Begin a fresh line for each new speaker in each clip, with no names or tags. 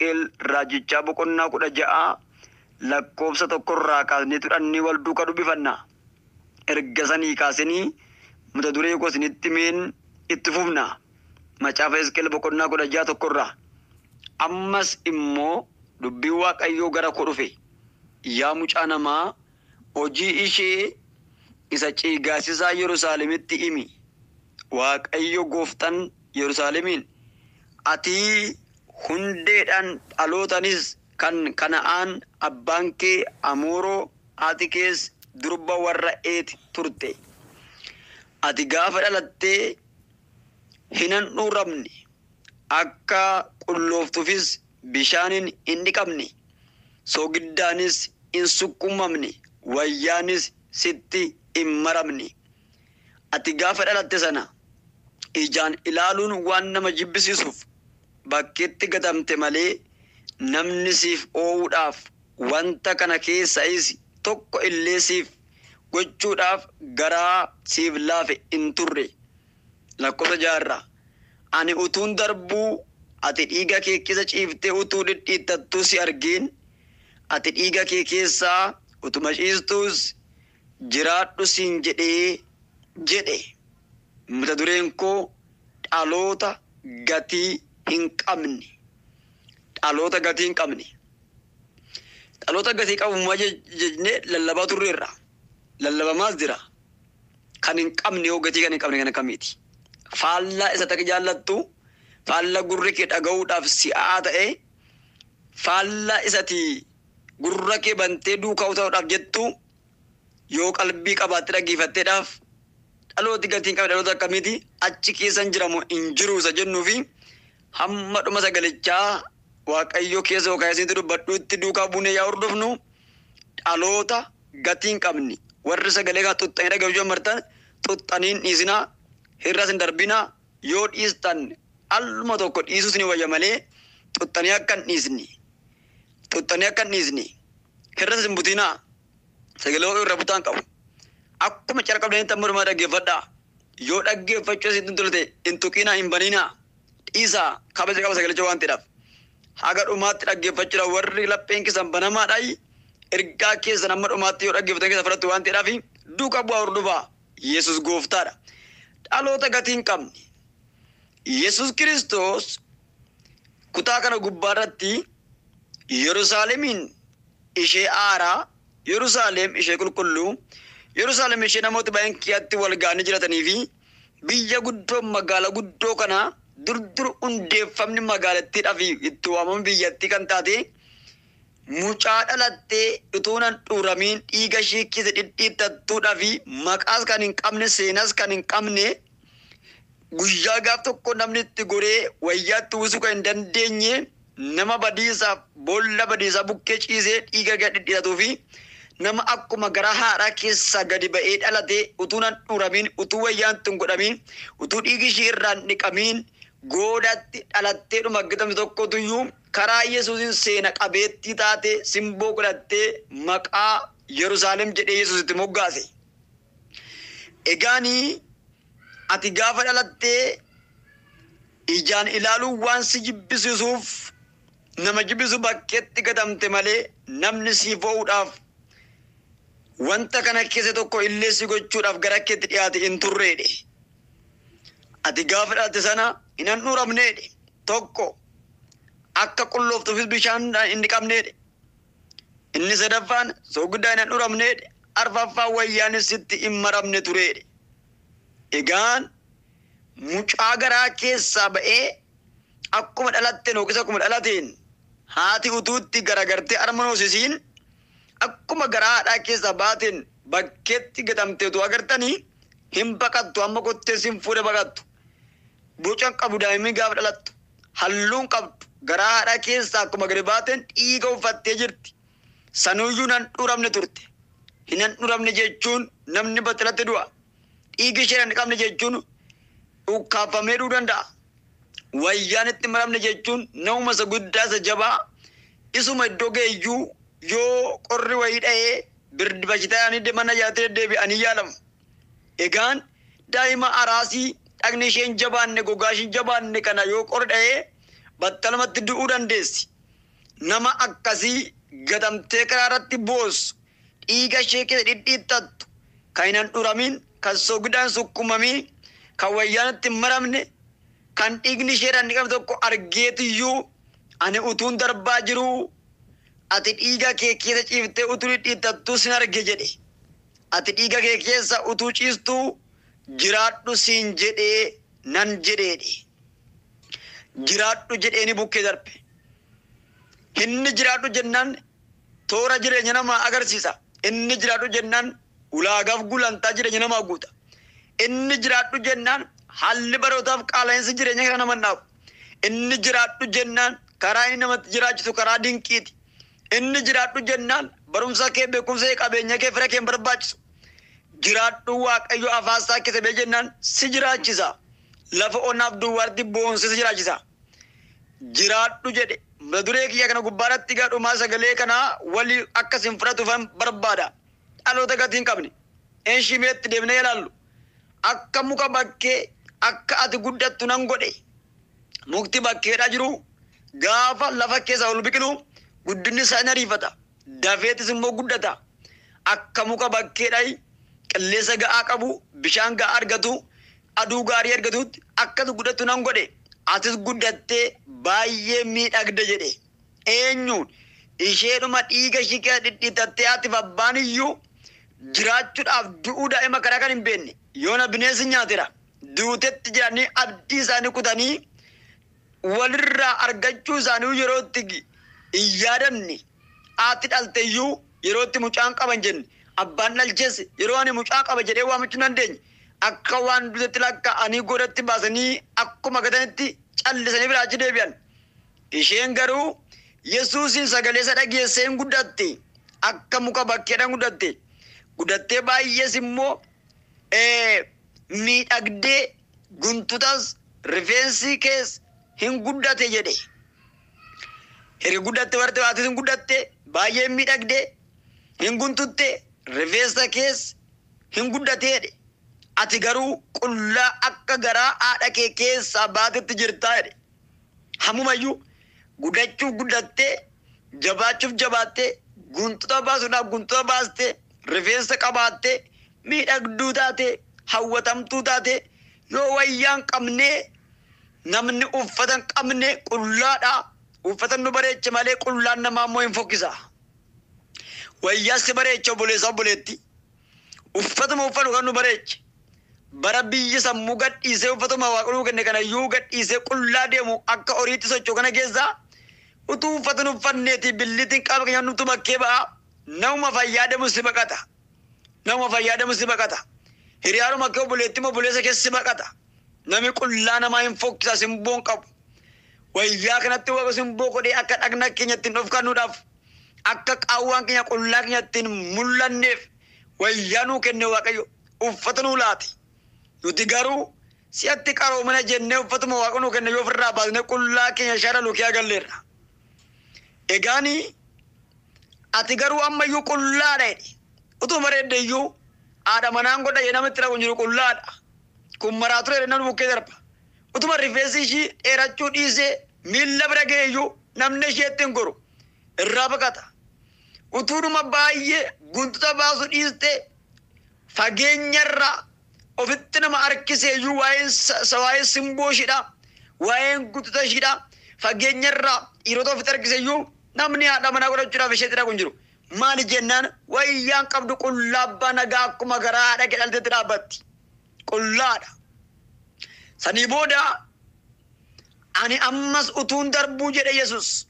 Hisqeel raajichaa boqonnaa 16 lakkoofsa 1rraa kaasnee tudhannee wal duukaa dubbifanna. Erga sanii kaasanii mata duree koo isinitti himeen itti fufna. Macaafa Hisqeel boqonnaa 16 1rraa. Ammas immoo dubbiin Waaqayyoo gara koo dhufe. Yaa mucaa namaa, hojii ishee isa ciigaasisaa Yerusaalemitti himi. Waaqayyo gooftaan Yerusaalemiin, ati hundeedhaan dhalootanis kan Kana'aan abbaan kee Amooroo haati kees durba warra Eet turte. Ati gaafa dhalattee hin handhuuramne, akka qullooftuufis bishaaniin hin dhiqamne, soogiddaanis hin sukkuumamne, wayyaanis sitti hin maramne. Ati gaafa dhalatte sana ijaan ilaaluun waan nama jibbisiisuuf bakkeetti gatamte malee namni siif oowuudhaaf wanta kana keessayis tokko illee siif gochuudhaaf garaa siif laafe hin turre. Lakkoofsa 6rraa. Ani utuun darbuu ati dhiiga kee keessa ciiftee utuu dhidhiittattuu si argeen, ati dhiiga kee keessaa utuma ciistuus jiraadhu siin jedhee jedhe. Mata dureen koo dhaloota gatii hin qabne. Dhaloota gatii hin qabne. Dhaloota gatii qabummaa jennee lallabaa turreerra. Lallabamaas jira. Kan hin qabne yoo gatii kan hin qabne kan akkamiiti? Faallaa isa takka jaallattu, faallaa gurri kee dhaga'uudhaaf si'aa ta'e, faallaa isati gurra kee bantee duukaa ta'uudhaaf jettu yoo qalbii qabaatte dhaggeeffatteedhaaf dhalooti gatii hin qabne dhaloota akkamiiti? Achi keessa hin jiramu hin jiru isa jennuu fi hamma dhuma sagalichaa Waaqayyo keessa yookaan isinitti dubbadhuutti duukaa buunee yaa hordofnu. Dhaloota gatii hin qabne, warri sagalee kana xuxxanii dhaggeeffachuu jalqabdan xuxxanii hin dhiisinaa, irras hin darbinaa. Yoo dhiistan aluma tokko dhiisuus ni wayya malee xuxxanii akka hin dhiisne, xuxxanii akka hin dhiisne, irras hin butinaa. Sagalee Waaqayyoo irra butaan qabu. Akkuma calqabdanitti amma dhumaa dhaggeeffadhaa. Yoo dhaggeeffachuu isinitti hin tolte hin tuqinaa, hin baninaa. Dhiisaa, kabaja qaba sagalicha waan ta'eedhaaf. Haga dhumaatti dhaggeeffachuudhaaf warri lapheen keessan banamaadhaa ergaa keessan amma dhumaatti yoo dhaggeeffatan keessa fudhattu waan ta'eedhaaf duukaa bu'aa hordofaa. Yesus gooftaadha. Dhaloota gatii hin qabne. Yesus Kiristoos kutaa kana gubbaarratti Yerusaalemiin ishee aaraa, Yerusaalem ishee qulqulluu, Yerusaalem ishee namoota baay'een keessatti wal ga'anii jiraatanii fi biyya guddoo magaalaa guddoo kana dur hundeeffamni magaalattiidhaaf itti waamamu biyyattii kan taate mucaa dhalattee utuu hin handhuuramiin dhiiga ishee keessa dhidhiittattuudhaa fi maqaas kan hin qabne, seenas kan hin qabne, guyyaa gaaf tokko namni itti goree wayyaatti uwwisuu kan hin dandeenye, nama badiisaaf boolla badiisaa bukkee ciisee dhiiga gad dhidhiitatuu fi nama akkuma gara haadhaa keessaa gadi ba'ee dhalate utuu hin handhuuramiin, utuu wayyaan itti hin godhamiin, utuu dhiigi ishee irraa hin dhiqamiin goodaatti dhalattee dhuma argatamte tokkotuyyuu karaa Yesuusin seena qabeettii taate simboo godhattee maqaa Yerusaalem jedhee Yesuus itti moggaase. Egaani ati gaafa dhalattee ijaan ilaaluun waan si jibbisiisuuf nama jibbisu bakkeetti gatamte malee namni siif oo'uudhaaf wanta kana keessa tokko illee si gochuudhaaf gara keetti dhiyaate hin turreedhe. Ati gaafa dhalatte sana hin handhuuramneedhe. Tokko akka qullooftuufis bishaan hin dhiqamneedhe. Inni sadaffaan soogiddaa hin handhuuramneedhe. Arfaffaan wayyaanis sitti hin maramne tureedhe. Egaan mucaa garaa keessaa ba'ee akkuma dhalatteen yookiis akkuma dhalateen haati utuutti garagartee harma hoosisiin akkuma garaa haadhaa keessaa baateen bakkeetti gatamte utuu agartanii hin baqattu, amma kottee sin fuudhe baqattu. Boca hin qabu daa'imni gaafa dhalattu, halluun qabdu, garaa haadhaa keessaa akkuma gadi baateen dhiiga uffattee jirti. Sanuyyuu hin handhuuramne turte. Hin handhuuramne jechuun namni battalatti du'a. Dhiigi ishee hin qabne jechuun ukkaafamee du'uu danda'a. Wayyaan itti maramne jechuun namuma isa guddaa isa jabaa isuma iddoo ga'eyyuu yoo qorri wayii dha'ee birdi bashitaa'anii mana yaalaatti deddeebi'anii yaalamu. Egaan daa'ima araasii dhagni ishee hin jabaanne, gogaa ishee hin jabaanne kana yoo qorri dha'ee battalumatti du'uu dandeessi. Nama akkasii gatamtee karaa irratti boossu, dhiiga ishee keessa dhidhiittattu, kan hin handhuramin, kan sogdaan sukkumamin, kan wayyaan itti hin maramne, kan dhiigni isheedhaan dhiqame tokko argeetiyyuu ani utuun darbaa jiruu ati dhiiga kee keessa ciiftee utuu dhidhiittattuu sin arge jedhe. Ati dhiiga kee keessa utuu ciistuu jiraadhu siin jedhee nan jedheedhe. Jiraadhu jedheeni bukkee darbe. Inni jiraadhu jennaan toora jireenya namaa agarsiisa. Inni jiraadhu jennaan ulaagaaf gulantaa jireenya namaa guuta. Inni jiraadhu jennaan haalli barootaaf qaala'insi jireenya kana nama dhaabu. Inni jiraadhu jennaan karaa inni namatti jiraachisu karaa dinqiiti. Inni jiraadhu jennaan barumsa kee, beekumsa kee, qabeenya kee, fira kee hin barbaachisu. Jiraadhu Waaqayyo afaasaa keessa bee jennaan si jiraachisa. Lafa onaaf duwwaatti boonsee si jiraachisa. Jiraadhu jedhe. Mata duree kiyya kana gubbaarratti gadhumaa sagalee kanaa walii akka isin fudhatuufan barbaada. Dhaloota gatii hin qabne. Eeshimeetti deemnee ilaallu. Akka muka bakkee akka ati guddattu nan godhe. Mukti bakkeedha jiru gaafa lafa keessaa ol biqilu guddinni isaa ni ariifata. Dafeetis immoo guddata. Akka muka bakkeedha qilleensa ga'aa qabu, bishaan ga'aa argatu, aduu gaarii argatutti akka ati guddattu nan godhe. Atis guddattee baay'ee miidhagde jedhe. Eenyuun? Isheedhuma dhiiga ishii keessa dhidhiitattee haatiif abbaan iyyuu jiraachuudhaaf du'uu daa'ima karaa kan hin beekne yoona bineensi nyaateera. Duutetti jedhanii abdii isaanii kutanii walirraa argachuu isaanii yeroo itti hin yaadanne, haati dhalte iyyuu yeroo itti mucaan qaba hin jenne, abbaan dhalches yeroo ani mucaa qaba jedhee waamachuu hin dandeenye, akka waan duutetti lakkaa'anii godatti baasanii akkuma gatanitti callisanii biraa achi deebi'an. Isheen garuu Yesuusiin sagalee isa dhageessee hin guddatte. Akka muka bakkeedhaan guddatte. Guddattee baay'ees immoo miidhagdee guntutas rifeensi kees hin guddate jedhe. Erga guddatte barte baatis hin guddatte, baay'ee miidhagdee hin guntutte, rifeensa kees hin guddate jedhe. Ati garuu qullaa akka garaa haadha kee keessaa baatetti jirtaa jedhe. Hammumayyuu guddachuuf guddattee, jabaachuuf jabaattee, guntuta baasuudhaaf guntuta baastee, rifeensa qabaattee, miidhagduu taatee, hawwatamtuu taatee, yoo wayyaa hin qabnee, namni uffata hin qabne qullaadha. Uffata nu bareeche malee qullaan namaa immoo hin fokkisa. Wayyaa si bareeche obboleessa obboleetti. Uffatuma uffatu kan nu bareeche. Bara biyyi sammuu gadhiisee uffatuma Waaqni nuu kenne kana iyyuu gadhiisee qullaa deemu akka horiitti socho'u kana keessaa utuu uffata nu uffanneeti billitiin qaama keenya hundumtuu bakkee ba'a. Namuma fayyaa deemu si baqata. Namuma fayyaa deemu si baqata. Hiriyaanuma kee obboleettii obboleessa keessa si baqata. Namni qullaa namaa hin fokkisa, simboo hin qabu. Wayyaa kanatti Waaqa simboo godhee akka dhagna keenya ittiin dhofkannuudhaaf, akka qaawwaan keenya qullaa keenya ittiin mul'anneef wayyaa nuu kenne Waaqayyo, uffata nuu laate. Nuti garuu si'atti qaroomina jennee uffatuma Waaqa nuu kenne yoo ofirraa baasnee qullaa keenya shara lukee agalleerra. Egaani ati garuu ammayyuu qullaadha jedhe. Utuu bareedde iyyuu haadha manaan godha jedhee namatti dhaqu hin jiru, qullaadha. Kun maraa ture jedhee namni bukkee darba. Utuma rifeensi ishii dheerachuu dhiisee miilla bira ga'e iyyuu namni isheetti hin goru. Irraa baqata. Utuudhuma baay'ee guntuta baasuu dhiistee fageenyarraa ofitti nama harkisee iyyuu waa'een simboo ishiidha, waa'een guntuta ishiidha, fageenyarraa dhiirota ofitti harkisee iyyuu namni haadha manaa godhachuudhaaf isheetti dhaqu hin jiru. Maali jennaan wayyaan qabdu qullaa abbaa nagaa akkuma garaa haadha kee dhalteetti dhaabbatti. Qullaadha. Sanii booda ani ammas utuun darbuu jedhe Yesus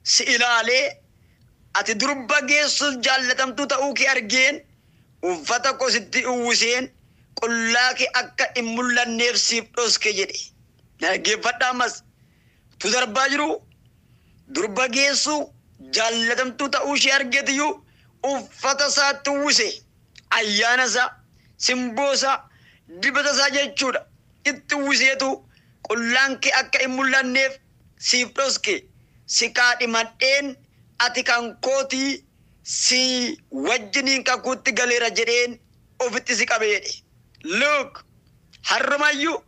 si ilaalee ati durba geessus jaallatamtuu ta'uu kee argeen uffata koo sitti uwwiseen qullaa kee akka hin mul'anneef siif dhoske jedhe. Na dhaggeeffadhaa ammas. Utuu darbaa jiru durba geessu jaallatamtuu ta'uu ishee argeetiyyuu uffata isaatti uwwise. Ayyaana isaa, simboo isaa, dibata isaa jechuudha. Itti uwwiseetu qullaan kee akka hin mul'anneef siif dhoske. Si kaadhimadheen ati kan kootii si wajjiniin kakuutti galeera jedheen ofitti si qabe jedhe. Look, har'umayyuu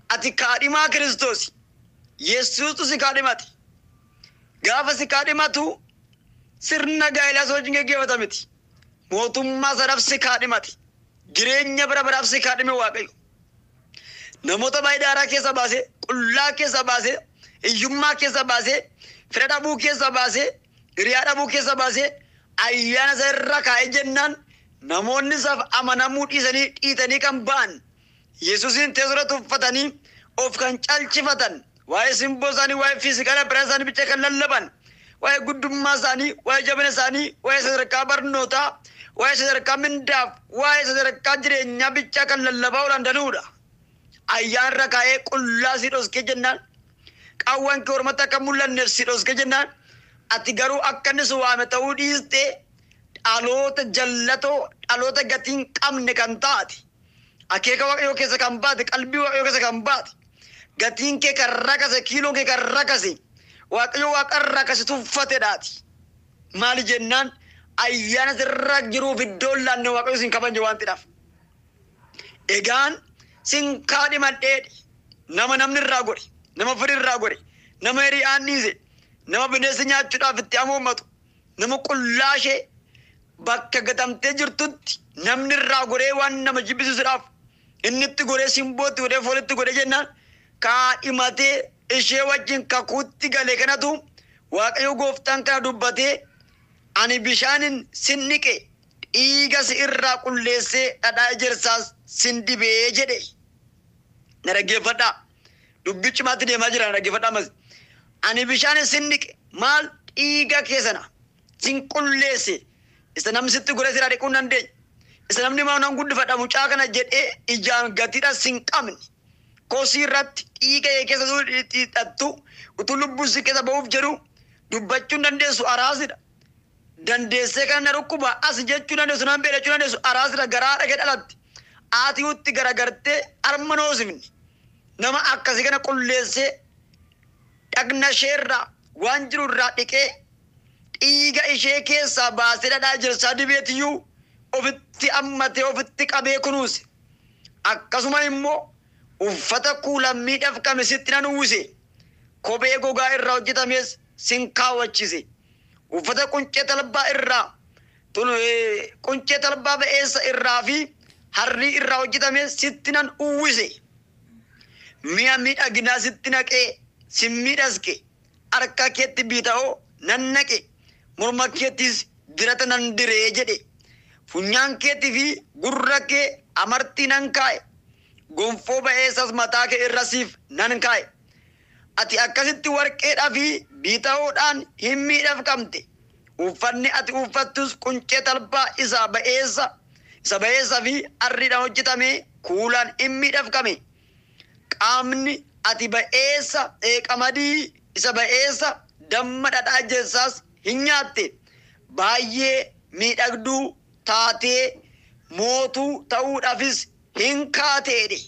ati kaadhimaa Kiristoos. Yesuustu si kaadhimate. Gaafa si kaadhimatu sirna gaa'elaa si wajjin geggeeffata miti. Mootummaa sanaaf si kaadhimate. Jireenya bara baraaf si kaadhime Waaqayyo. Namoota baay'ee daaraa keessa baasee, qullaa keessa baasee, hiyyummaa keessa baasee, fira dhabuu keessa baasee, hiriyaa dhabuu keessa baasee, ayyaana isa irra kaa'ee jennaan namoonni isaaf amanamuu dhiisanii dhiitanii kan ba'an, Yesuusin teessoo tuffatanii of kan calchifatan, waa'ee simboo isaanii, waa'ee fiizikaala biraa isaanii bicha kan lallaban, waa'ee guddummaa isaanii, waa'ee jabina isaanii, waa'ee sadarkaa barnootaa, waa'ee sadarkaa mindaaf, waa'ee sadarkaa jireenyaa bicha kan lallabaa oolan danuudha. Ayyaanarra kaa'ee qullaa si dhoskee jennaan, qawwaan kee ormatti akka mul'anneef si dhoskee jennaan, ati garuu akka inni si waame ta'uu dhiistee dhaloota jallatoo, dhaloota gatii hin qabne kan taate, akeeka Waaqayyoo keessa kan baate, qalbii Waaqayyoo keessa kan baate, gatiin kee kan rakase, kiiloon kee kan rakase, Waaqayyo waaqarraa kasi tuffatedhaati. Maali jennaan ayyaana sirra jiruuf iddoon laanne Waaqayyo sin kabanje waan ta'eef. Egaan sin kaadhimadheedhi. Nama namni irraa godhe, nama firi irraa godhe, nama hiriyaan dhiise, nama bineensi nyaachuudhaaf itti amoommatu, nama qullaa ishee bakka gatamtee jirtutti namni irraa godhee waan nama jibbisiisuudhaaf inni itti godhee simbootti godhee foolitti godhee jennaan kaadhimatee ishee wajjin kakuutti galee kanatu Waaqayyo gooftaan kana dubbatee, ani bishaanin sin dhiqe, dhiiga si irraa qulleessee dhadhaa ejersaas sin dibee jedhe. Na dhaggeeffadhaa. Dubbii cimaatti deemaa jira, na dhaggeeffadhaa ammas. Ani bishaanin sin dhiqe, maal dhiiga kee sana sin qulleesse, isa namni sitti godhee sirraa dhiquu hin dandeenye, isa namni maal nan guddifadha mucaa kana jedhee ijaan gatiidha sin qabne, kosii irratti dhiiga kee keessa hidhattu utuu lubbuun si keessa ba'uuf jedhu dubbachuu hin dandeessu, araasidha. Dandeessee kana na dhukkuba as jechuu dandeessu, nan beela jechuu dandeessu, araasidha. Garaa dhagee dhalatti. Haati utti garagartee harma noosifni. Nama akkasii kana qulleessee dhagna isheerraa waan jiru irraa dhiqee dhiiga ishee keessaa baasee dhadhaa ejersaa dibeetiyyuu ofitti hammatee ofitti qabee kunuunse. Akkasuma immoo uffata kuulan miidhagfame sitti nan uwwise. Kophee gogaa irraa hojjetames sin kaawwachise. Uffata quncee talbaa irraa, quncee talbaa ba'eessa irraa fi harrii irraa hojjetame sitti nan uwwise. Mi'a miidhaginaa sitti naqee sin miidhaske. Harka keetti biita'oo nan naqe. Morma keettis dirata nan diree jedhe. Funyaan keetii fi gurra kee amartii nan kaa'e. Gonfoo ba'eessas mataa kee irra siif nan kaa'e. Ati akkasitti warqeedhaa fi biita'oodhaan hin miidhagfamte. Uffanni ati uffattus quncee talbaa isa ba'eessa fi harriidhaan hojjetame kuulaan hin miidhagfame. Qaamni ati ba'eessa qamadii isa ba'eessa damma dhadhaa ejersaas hin nyaatte. Baay'ee miidhagduu taatee mootuu ta'uudhaafis hin kaateedhe.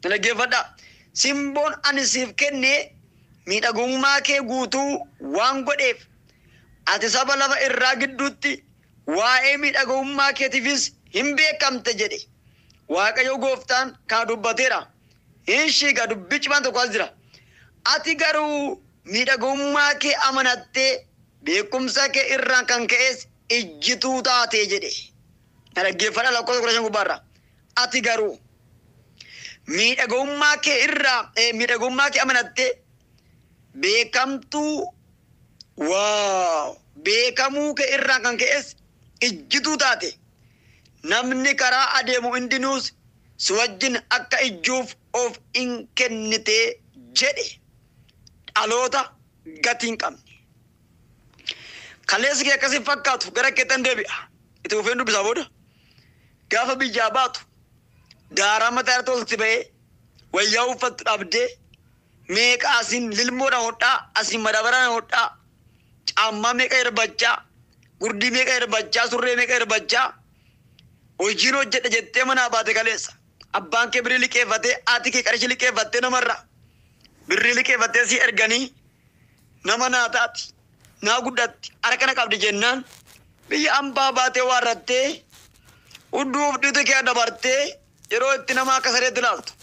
Dhaggeeffadhaa. Simboon ani siif kenne miidhagummaa kee guutuu waan godheef ati saba lafa irraa gidduutti waa'ee miidhagummaa keetiifis hin beekamte jedhe. Waaqayyo gooftaan kana dubbateera. Hin shiiga dubbii cimaan tokko as jira. Ati garuu miidhagummaa kee amanattee beekumsa kee irraan kan ka'es ijjituu taatee jedhe. Dhaggeeffadhaa lakkoofsa 15 gubbaarra. Ati garuu miidhagummaa kee irraa miidhagummaa kee amanattee beekamtuu waaw beekamuu kee irraan kan ka'es ijjituu taate. Namni karaa adeemu hundinuus si wajjin akka ijjuuf of hin kennitee jedhe. Dhaloota gatii hin qabne. Kaleessi kee akkasii fakkaatu gara keettan deebi'a. Itti fufeen dubbisaa booda. Gaafa biyyaa baatu daaraa mataa irratti olti ba'ee wayyaa uffattu dhabdee meeqa asiin lilmoodhaan hodhaa, asiin madaabaraan hodhaa, caammaa meeqa erbachaa, gurdii meeqa erbachaa, surree meeqa erbachaa hojiin hojjedha jettee manaa baate kaleessa. Abbaan kee birrii liqeeffatee, haati kee qarshii liqeeffattee namarraa birrii liqeeffattee si erganii nama naa taati, naa guddatti, harka na qabdi jennaan biyya hambaa baatee waarrattee hudduu of dhiitu kee dabartee yeroo itti nama akka sareetti ilaaltu.